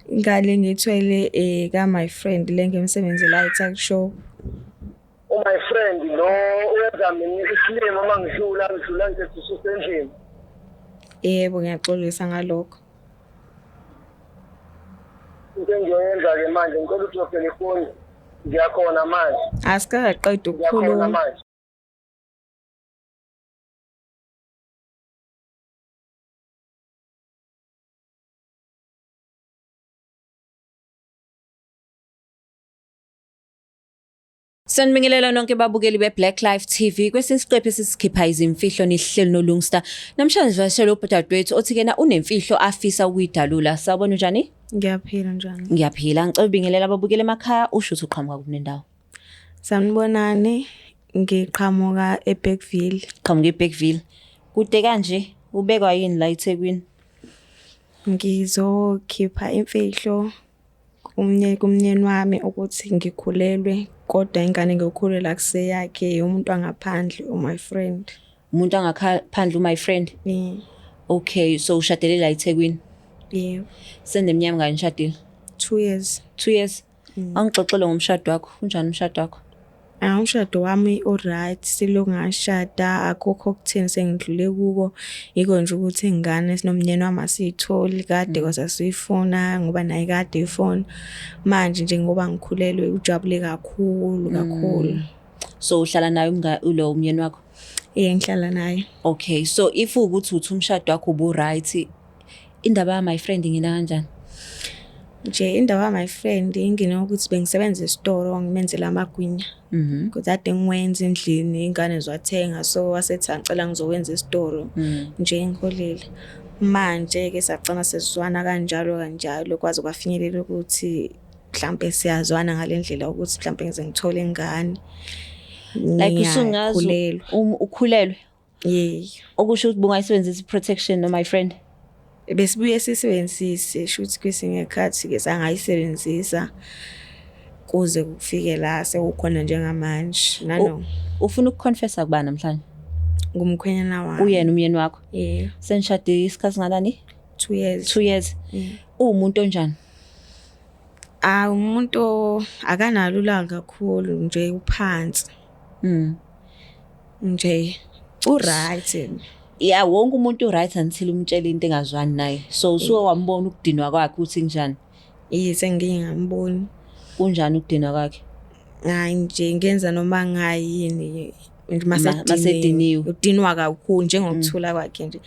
Ingane engiyithwele ka my friend le ngimsebenzela e-tuck shop. U-my friend lo wenza mina isilima uma ngidlula ngidlula ngithi ususendlini. Yebo, ngiyaxolisa ngalokho. Into engiyoyenza-ke manje ngicela udrophele ifoni ngiyakhona manje. Asikakaqedi Ngiyakhona ukukhuluma. manje. Sanibingelela nonke babukeli be-Black Life TV. Kwesinye isiqephu esisikhipha izimfihlo nihleli noLungsta. Namhlanje sivakashele udadewethu othi kena unemfihlo afisa ukuyidalula. Sawubona, unjani? Ngiyaphila, njani? Ngiyaphila. Ngicela ubingelela ababukeli emakhaya usho ukuthi uqhamuka kuphi nendawo. Sanibonani, ngiqhamuka eBergville. Qhamuka eBergville. Kude kanje ubekwa yini la eThekwini? Ngizokhipha imfihlo kumnyeni wami ukuthi ngikhulelwe kodwa ingane ngiyokhulelwa akuseyakhe umuntu wangaphandle, my friend. Umuntu angaphandle, my friend. Yeah. Okay, so ushadele la eThekwini. Yeah. Seneminyaka ngani nishadile? 2 years. 2 years. Angixoxele ngomshado wakho. Unjani umshado wakho? Ah, umshado wami u-right, silokhu ngashada akukho okutheni sengidlule kuko. Yiko nje ukuthi ingane sinomnyeni wami asiyitholi kade kwase siyifuna ngoba naye kade efona. Manje nje ngoba ngikhulelwe ujabule kakhulu kakhulu. So uhlala naye umnga ulo umyeni wakho? Eh, ngihlala naye. Okay, so if ukuthi uthi umshado wakho ubu right, indaba ya my friend ingena kanjani? Nje indaba my friend ingene ukuthi bengisebenza esitoro ngimenzela amagwinya. Ukuthi ade ngiwenza endlini ingane ziwathenga, so wasethi angicela ngizokwenza esitoro nje ngiholile. Manje ke sacana sesizwana kanjalo kanjalo kwaze kwafinyelela ukuthi mhlambe siyazwana ngalendlela ukuthi mhlambe ngize ngithole ingane. Like usungazi Ngiyakhulelwa. Ukhulelwe. Yeah. Okusho ukuthi bungayisebenzisa i-protection no my friend. Besibuye sisebenzise shuthi kwesinye ikhathi ke sangayisebenzisa kuze kufike la sekukhona njengamanje nano. Ufuna ukuconfessa kubani namhlanje? Ngumkhwenyana wami. Uyena umyeni wakho. Yeah. Senishade isikhathi singanani? 2 years. 2 years. Uwumuntu onjani? Ah, umuntu akanalo ulaka kakhulu nje, uphansi. Nje u-right. Yeah, wonke umuntu right until umtshela into engazwani naye. So usuke wambona ukudinwa kwakhe ukuthi kunjani? Yize sengike ngamboni. Kunjani ukudinwa kwakhe? Hayi nje ngenza noma ngayini masediniwe. Udinwa kakhulu njengokuthula kwakhe nje.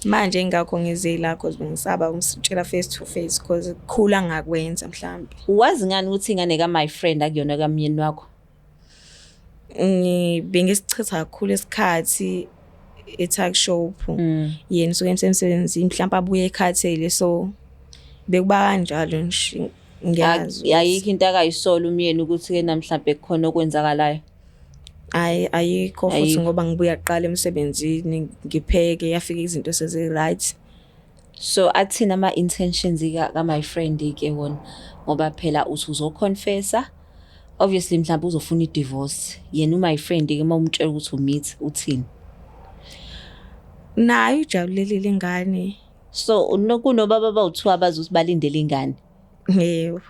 Manje ingakho ngize la cause bengisaba ukusitshela face to face cause kukhula ngakwenza mhlambe. Wazi ngani ukuthi ingane ka my friend akuyona kamyeni wakho? Bengisichitha kakhulu isikhathi e-tuck shop. Yena usuke emsebenzini mhlawumbe abuye ekhathele, so bekuba kanjalo nje, ngiyazi. Ayikho into akayisola umyeni ukuthi ke namhlanje kukhona okwenzakalayo. Ayi, ayikho futhi Ayikho. ngoba ngibuya kuqala emsebenzini ngipheke yafika izinto sezi-right. So athina ama intentions ka my friend ke wona, ngoba phela uthi uzoconfessa obviously mhlawumbe uzofuna i-divorce. Yena my friend ke uma umtshela ukuthi umithi uthini? Naye ujabulelile ingane. So kunobaba abawu-2 abazothi balindele ingane. Yebo.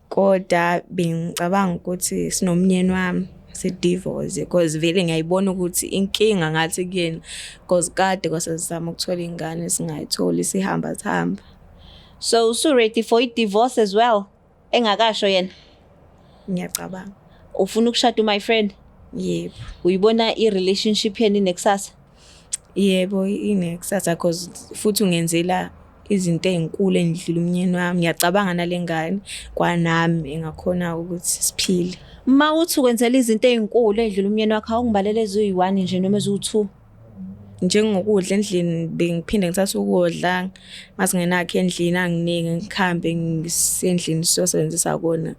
Kodwa bengicabanga ukuthi sinomnyeni wami si-divorce because vele ngiyayibona ukuthi inkinga ngathi kuyena because kade kwasesizama ukuthola ingane singayitholi, sihamba sihamba. So usu ready for i-divorce as well? Engakasho yena? Ngiyacabanga. Ufuna ukushada my friend? Yebo. Uyibona i-relationship yenu inekusasa? Yebo, inekusasa because futhi ungenzela izinto ezinkulu endlula umnyeni wami. Ngiyacabanga nalengane kwanami engakhona ukuthi siphile. Ma uthi ukwenzela izinto ezinkulu edlula umnyeni wakho, awungibalele eziyi-1 nje noma eziwu-2? Njengokudla endlini, bengiphinde ngithathe ukudla masingenakho endlini anginike ngikhambe ngisendlini siyosebenzisa kona.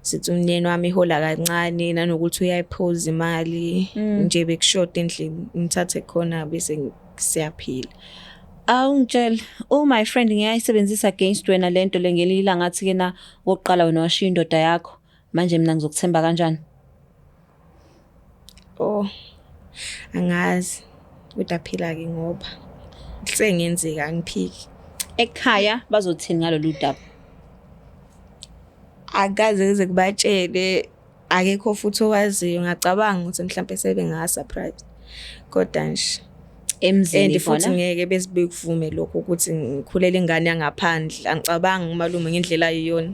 Sithi umnyeni wami ihola kancane nanokuthi uyayiphuza imali nje bekushoda endlini ngithathe khona bese siyaphila. Awungitshele, oh my friend ngiyayisebenzisa against wena lento le ngelinye ilanga athi ke na okokuqala wena washiya indoda yakho, manje mina ngizokuthemba kanjani? Oh, angazi kodwa phila ke ngoba sengenzeka angiphiki. Ekhaya bazothini ngalolu daba? Akaze ngize kubatshele akekho futhi owaziyo ngacabanga ukuthi mhlampe sebenga-surprise kodwa nje Emzini and futhi khona. ngeke bezibekuvume lokho ukuthi ngikhulele ingane yangaphandle angicabangi umalume ngendlela ayiyona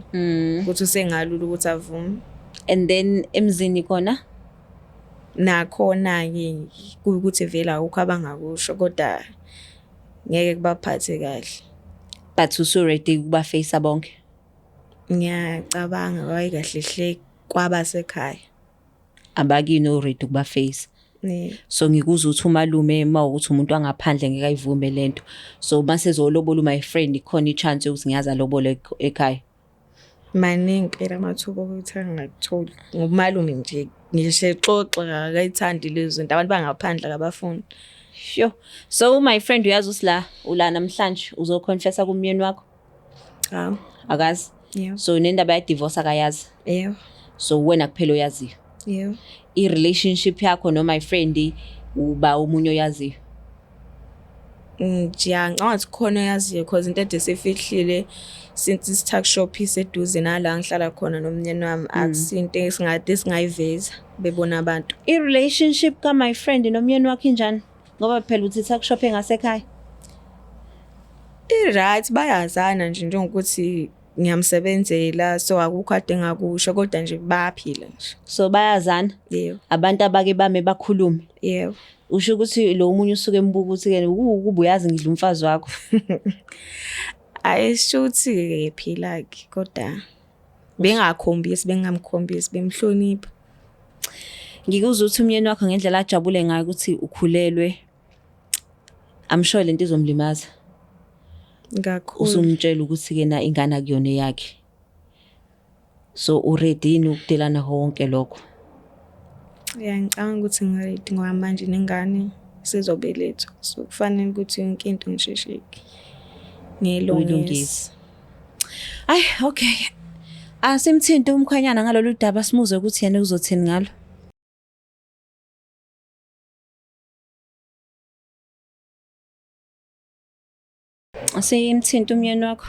ukuthi usengalula ukuthi avume. And then emzini khona. Nakhona-ke kuwukuthi vele akukho abangakusho kodwa ngeke kubaphathe kahle. But usu-ready ukuba-face-a bonke. Ngiyacabanga kwaye kahle hle kwabasekhaya. Abakini o-ready ukuba-face. Ne. So ngikuzwa ukuthi umalume mawukuthi umuntu wangaphandle ngeke ayivume lento. So mase ezolobola my friend ikhona i-chance yokuthi ngiyazi alobole ekhaya. Maningi phela amathuba okuthi angakutholi ngoba umalume nje ngisho exoxa akayithandi lezo zinto abantu bangaphandle akabafuni. Sure. So my friend uyazi ukuthi la ula namhlanje uzoconfessa kumyeni wakho? Cha. Akazi. Yebo. So nendaba ya divorce akayazi. Yebo. So wena kuphela oyaziyo. Yebo. I-relationship yakho no my friend uba omunye oyaziyo. Nje ngicabanga ukuthi khona oyaziyo cause into ede sifihlile since isi-tuck shop iseduze nala ngihlala khona nomnyeni wami akusinto esingade singayiveza bebona abantu. I-relationship ka my friend nomyeni wakho injani? Ngoba phela uthi tuck shop engasekhaya. I-right bayazana nje njengokuthi ngiyamsebenzela so akukho kade engakusho kodwa nje bayaphila nje. So bayazana. Yebo. Abantu abake bame bakhulume. Yebo. Usho ukuthi lo omunye usuke embuka ukuthi ke ukuba uyazi ngidla umfazi wakho. Ayishuthi-ke phela-ke kodwa bengakhombisi bengamkhombisi bemhlonipha. Ngikuzwa ukuthi umyeni wakho ngendlela ajabule ngayo ukuthi ukhulelwe. I'm sure lento izomlimaza. Kakhulu. Usumtshela ukuthi ke na ingane akuyona eyakhe. So uready yini ukudela nakho konke lokho? Ya ngicabanga ukuthi ngi-ready ngoba manje nengane isizobelethwa so kufanele ukuthi yonke into ngisheshe ngiyilungise. Uyilungise. Ay okay. Asimthinte umkhwenyana ngalolu daba simuzwe ukuthi yena uzothini ngalo. Asimthinte umyeni wakho.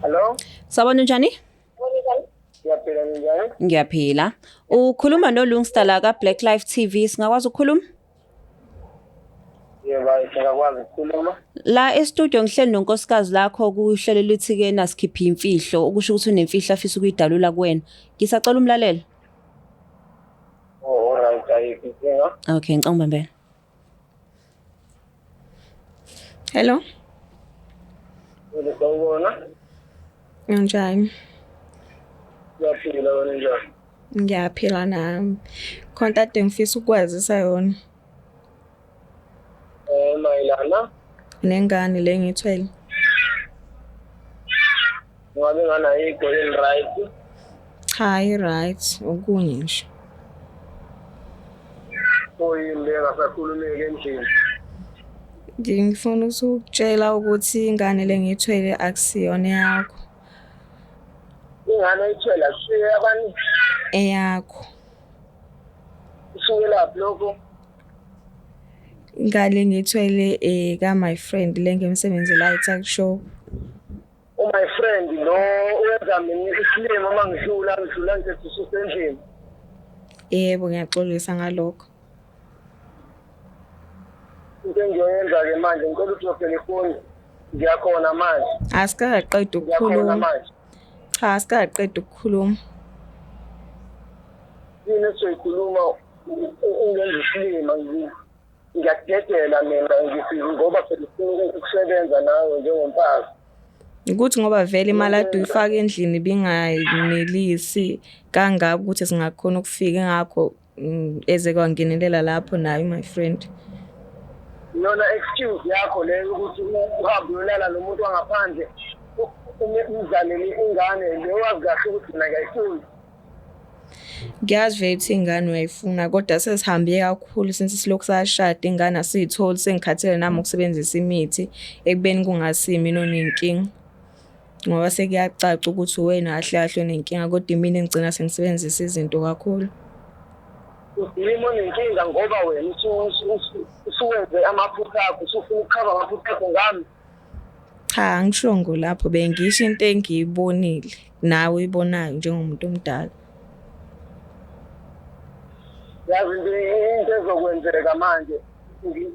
Hello? Sawubona unjani? Ngiyaphila ninjani? Ngiyaphila. Ukhuluma noLungsta la ka Black Life TV. Singakwazi ukukhuluma? Yebo, singakwazi ukukhuluma. La e-studio ngihleli nonkosikazi lakho kuhlelo lithi ke nasikhipha imfihlo okusho ukuthi unemfihlo afisa ukuyidalula kuwena. Ngisacela umlalelo. Oh, alright, ayikho inkinga. Okay, ngicela ungibambele. Hello, Yebo, sawubona. unjani? Ngiyaphila wena njani? Ngiyaphila nami. Khona kade ngifisa ukukwazisa yona Mayelana nengane le ngiyithwele. ngabe ingane ayikho yini right? Cha, i-right okunye nje. Kuyini le engasakhulumeki endlini? Ngifuna ukukutshela ukuthi ingane le ngiyithwele akusiyona eyakho. Ingane oyithwele akusiyo eyabani? Eyakho. Isukelaphi lokho? Ingane le ngiyithwele eka my friend le ngimsebenzela e-tuck shop. My friend lo wenza mina isilima uma ngidlula ngidlula ngithi ususendlini. Yebo, ngiyaxolisa ngalokho. Into engiyoyenza-ke manje ngicela udrophele ifoni. Ngiyakhona manje. Asikaqedi Ngiyakhona ukukhuluma. manje. Cha, asikaqedi ukukhuluma. Yini esizoyikhuluma ungenza isilima ngiyakudedela mina ngithi ngoba phela ufuna ukusebenza nawe njengomfazi. Ukuthi ngoba vele imali ade uyifaka endlini ibinganelisi kangaka ukuthi singakhona ukufika ingakho eze kwangenelela lapho naye my friend. Iyona excuse yakho leyo ukuthi uhambe uyolala nomuntu wangaphandle umzalele ingane le wazi kahle ukuthi mina ngiyayifuna. Ngiyazi vele ukuthi ingane uyayifuna kodwa sesihambe kakhulu since silokhu sashada ingane asiyitholi sengikhathele nami ukusebenzisa imithi ekubeni kungasimi mina onenkinga. Ngoba sekuyacaca ukuthi uwena kahle kahle onenkinga kodwa imina engigcina sengisebenzisa izinto kakhulu. Yimi onenkinga ngoba wena usuwenze amaphutha akho, usufuna ukukhava amaphutha akho ngami. Cha, angishongo lapho, bengisho into engiyibonile nawe uyibonayo njengomuntu omdala. Yazi into ezokwenzeka manje, eyi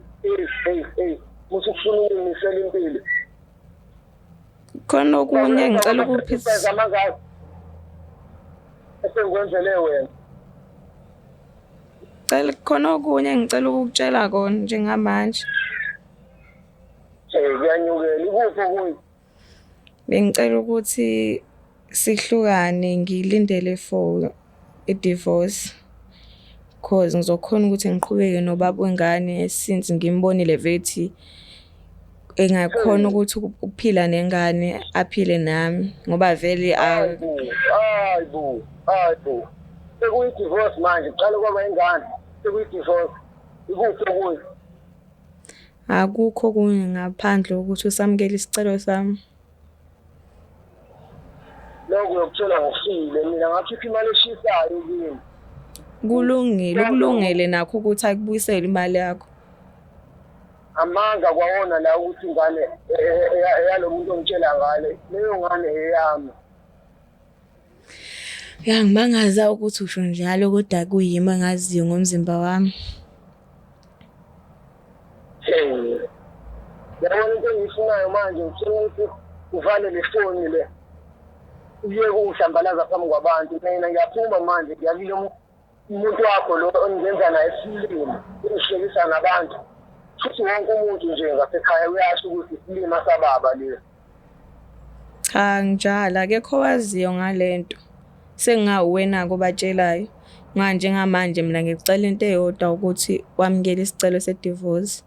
eyi eyi, usufuna ukungimisela impilo. Khona okunye ngicela ukuphisa amangaka esengikwenzele wena. Cela khona okunye ngicela ukukutshela kona njengamanje. Kuyanyukela, ikuphi okunye? Bengicela ukuthi sihlukane ngilindele for i-divorce. Cause ngizokhona ukuthi ngiqhubeke nobaba wengane since ngimbonile vethi engakhona ukuthi ukuphila nengane aphile nami ngoba vele hayibo hayibo hayibo, sekuyi-divorce manje, kuqale kwaba ingane, sekuyi-divorce. Ikuphi okunye? Akukho okunye ngaphandle kokuthi usamukele isicelo sami. Lokho uyokuthola ngofile, mina ngakhipha imali eshisayo kimi. Kulungile, ukulungele nakho ukuthi akubuyisele imali yakho. Amanga kwawona la ukuthi ingane eyalo muntu ongitshela ngale, leyo ngane eyami. Kuyangimangaza ukuthi usho njalo kodwa kuyimi engaziyo ngomzimba wami. Yabona into engiyifunayo manje, ngifuna ukuthi uvale le foni le, uyeke ukungihlambalaza phambi kwabantu. Mina ngiyaphuma manje, ngiyakile umuntu wakho lo ongenza naye isilima, ungihlekisa nabantu. Futhi wonke umuntu nje ngasekhaya uyasho ukuthi isilima sababa lesi. Cha, ngijala akekho owaziyo ngalento. Sengingawuwena-ke obatshelayo. Ngoba njengamanje mina ngikucela into eyodwa ukuthi wamukele isicelo se-divorce.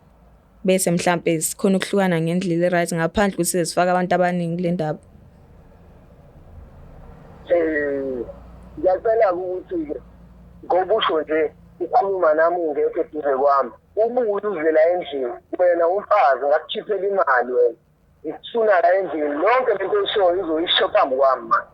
Bese mhlampe sikhona ukuhlukana ngendlela e-right ngaphandle ukuthi sifake abantu abaningi kule ndaba. Ngiyacela-ke ukuthi-ke ngoba usho nje ukhuluma nami ungekho eduze kwami, ubuye uze la endlini, wena umfazi ngakukhiphela imali wena. Ngikufuna la endlini, yonke lento oyishoyo uzoyisho phambi kwami manje.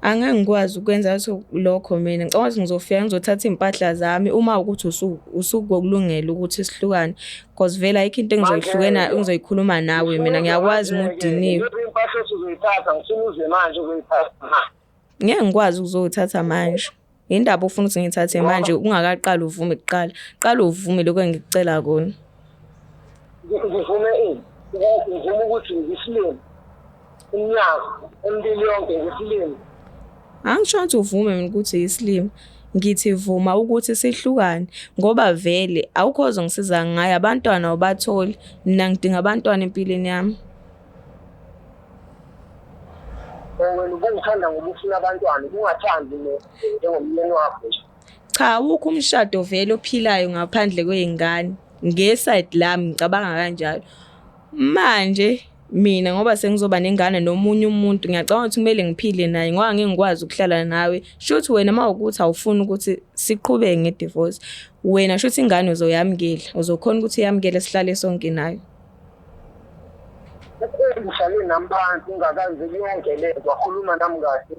Angeke ngikwazi ukwenza lokho mina. Ngicabanga ukuthi ngizofika ngizothatha iy'mpahla zami uma ukuthi usukokulungela ukuthi sihlukane. Cause vele ayikho into engizoyihlukena engizoyikhuluma nawe mina, ngiyakwazi uma udiniwe. Iy'mpahla osuzoyithatha, ngifuna uze manje uzoyithatha. Ngeke ngikwazi ukuzowuthatha manje. Yindaba ufuna ukuthi ngiyithathe manje ungakaqali uvume kuqala. Qala uvume lokho engikucela kona. Ngivume ini? Ngivume ukuthi ngisilima. Iminyaka emibili yonke ngisilima. Angisho ukuthi uvume mina ukuthi isilima. Ngithi vuma ukuthi sihlukane ngoba vele awukho ozongisiza ngayo, abantwana awubatholi. Mina ngidinga abantwana empilweni yami. Wena ubungithanda ngoba ufuna abantwana, ubungathandi njengomyeni wakho nje. Cha, awukho umshado vele ophilayo ngaphandle kwey'ngane. Nge-side lami ngicabanga kanjalo. Manje mina ngoba sengizoba nengane nomunye umuntu, ngiyacabanga ukuthi kumele ngiphile naye ngoba angeke ngikwazi ukuhlala nawe. Shuthi wena uma kuwukuthi awufuni ukuthi siqhubeke nge-divorce, wena shuthi ingane uzoyamukela, uzokhona ukuthi uyamukele sihlale sonke nayo. Uhlale nami phansi ungakenzeki yonke lento, wakhuluma nami kahle.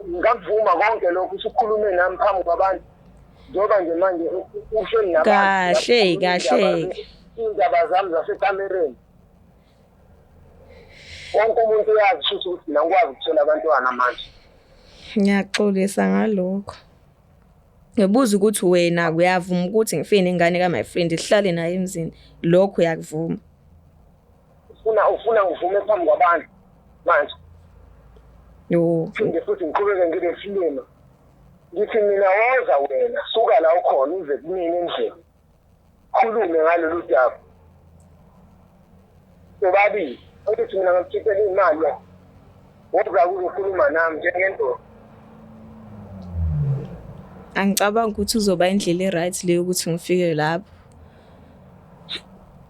Ngakuvuma konke lokho, usukhulume nami phambi kwabantu. Njengoba nje manje uhleli nabantu. Kahle, kahle. Iy'ndaba zami zasekamereni. Wonke umuntu uyazi futhi ukuthi mina ngikwazi ukuthola abantwana manje. Ngiyaxolisa ngalokho. Ngibuza ukuthi wena uyavuma ukuthi ngifike nengane ka-my friend sihlale naye emzini, lokho uyakuvuma? Ufuna ngivume phambi kwabantu manje. Yo. Phinde futhi ngiqhubeke ngibe silima. Ngithi mina woza wena, suka la ukhona uze kumina endlini. Khulume ngalolu daba. Sobabili, ukuthi mina ngikukhiphela imali la. Woza uzokhuluma nami njengendoda. Angicabangi ukuthi uzoba indlela e-right le yokuthi ngifike lapho.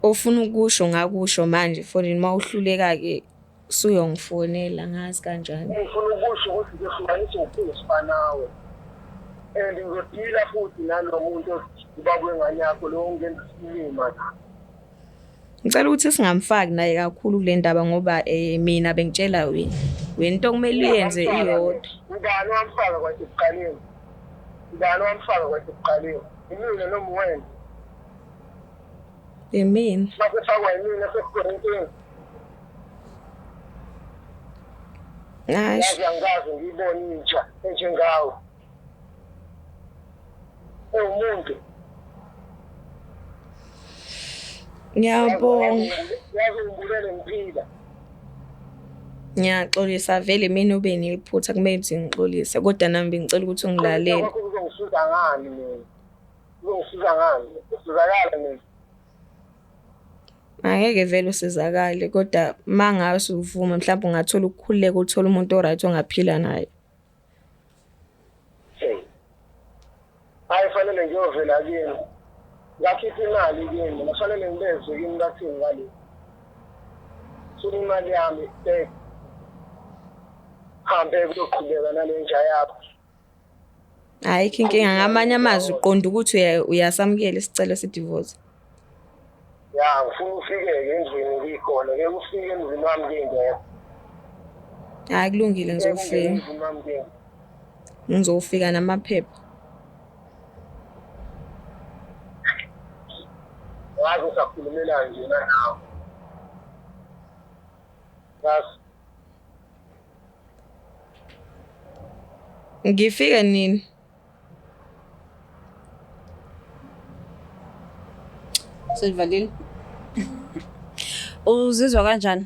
Ofuna ukusho ngakusho manje efonini, uma uhluleka-ke usuyongifonela ngazi kanjani. Ngifuna ukusho ukuthi ngihlukaniswa ukufa nawe. And ngizodila futhi nalo muntu ubaba wengane yakho lo ongenza isilima. Ngicela ukuthi singamfaki naye kakhulu kule ndaba ngoba eh mina bengitshela wena. Wena into okumele uyenze iyodwa. Ubani wamfaka kwasekuqaleni? Ubani wamfaka kwasekuqaleni? Imina noma wena? Imina. Masefakwa yimina sekukhona inkinga. Hayi. Yazi angikaze ngiyibone intsha enjengawe. Ewumuntu. Ngiyabonga. Yazi ngibulele ngiphila. Ngiyaxolisa vele mina ube nephutha kumele ukuthi ngixolise kodwa nami bengicela ukuthi ungilalele. Lokho kuzongisiza ngani mina? Kuzongisiza ngani? Usizakala mina. Angeke vele usizakale kodwa uma ngabe usuvuma mhlawumbe ungathola ukukhululeka uthole umuntu o-right ongaphila naye. Hey. Hayi fanele ngiyovela kini. Ngakhipha imali kini, kufanele ngibezwe kini bathini ngale. Funa imali yami back. Hambe kuyoqhubeka nale nja yakho. Ayikho inkinga ngamanye amazwi uqonda ukuthi uyasamukela isicelo se-divorce. Ya, ngifuna ufike-ke endlini ngikhona. Ngeke ufike emzini wami ngingekho. Hhayi kulungile Ngeke ungene ngizofika. emzini wami ngingekho. Ngizofika namaphepha. Ngazi ngisakhulumelani nje nawe. Yazi. Ngifike nini? Selivalile. Uzizwa kanjani?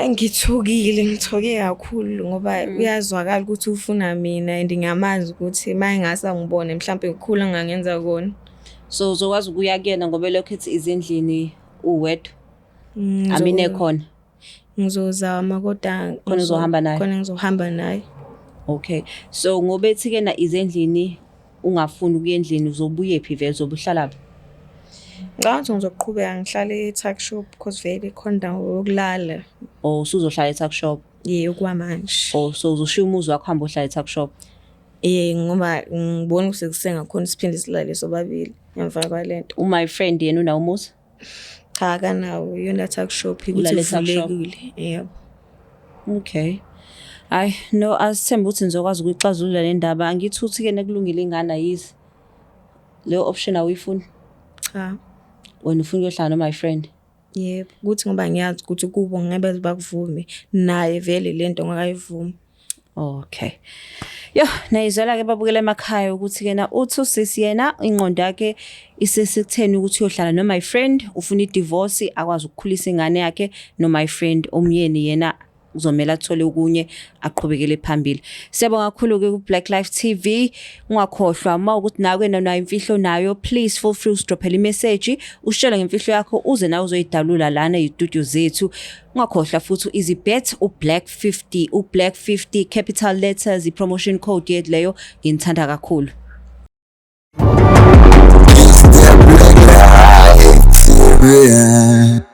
Ngithukile, ngithuke kakhulu ngoba uyazwakala ukuthi ufuna mina and ngiyamazi ukuthi uma engase angibone mhlampe kukhulu angangenza kona. So uzokwazi ukuya kuyena ngoba elokhu ethi izindlini uwedwa. Amine khona. Ngizozama kodwa Khona uzohamba naye? Khona ngizohamba naye. Okay. So ngoba ethi kena izendlini ungafuni ukuya endlini uzobuye phi vele uzobe uhlala phi? Ngicabanga ukuthi ngizoqhubeka ngihlale e-tuck shop because vele ikhona indawo yokulala. Or usuzohlala e-tuck shop? Yebo kwamanje. Or so uzoshiya umuzi wakho uhambe ohlala e-tuck shop? Eh ngoba ngibona ukuthi kusengakhona siphinde silale sobabili emva kwalento. U-my friend yena unawo umuzi? Cha akanawo iyona tuck shop ukuthi Ulale e-tuck shop? ivulekile. Yebo. Okay. Hayi no asithembe ukuthi nizokwazi ukuyixazulula le ndaba. Angithi uthi ke nekulungile ingane ayizi. Leyo option awuyifuni. Cha. Wena ufuna ukuyohlala no my friend. Yebo, ukuthi ngoba ngiyazi ukuthi kubo ngeke baze bakuvume naye vele lento ngakayivumi. Okay. Yo, nayizwela ke babukela emakhaya ukuthi kena uthi usisi yena ingqondo yakhe isesekutheni ukuthi uyohlala no my friend, ufuna i-divorce akwazi ukukhulisa ingane yakhe no my friend umyeni yena uzomela athole okunye aqhubekele phambili. Siyabonga kakhulu ke ku Black Life TV. Ungakhohlwa uma ukuthi nawe nayo imfihlo nayo, please feel free usidrophele imessage, usitshele ngemfihlo yakho uze nawe uzoyidalula lana ezitudio zethu. Ungakhohlwa futhi u-Easy Bet u-Black 50, u-Black 50 capital letters, i-promotion code yethu leyo. Nginithanda kakhulu. It's the Black Life TV.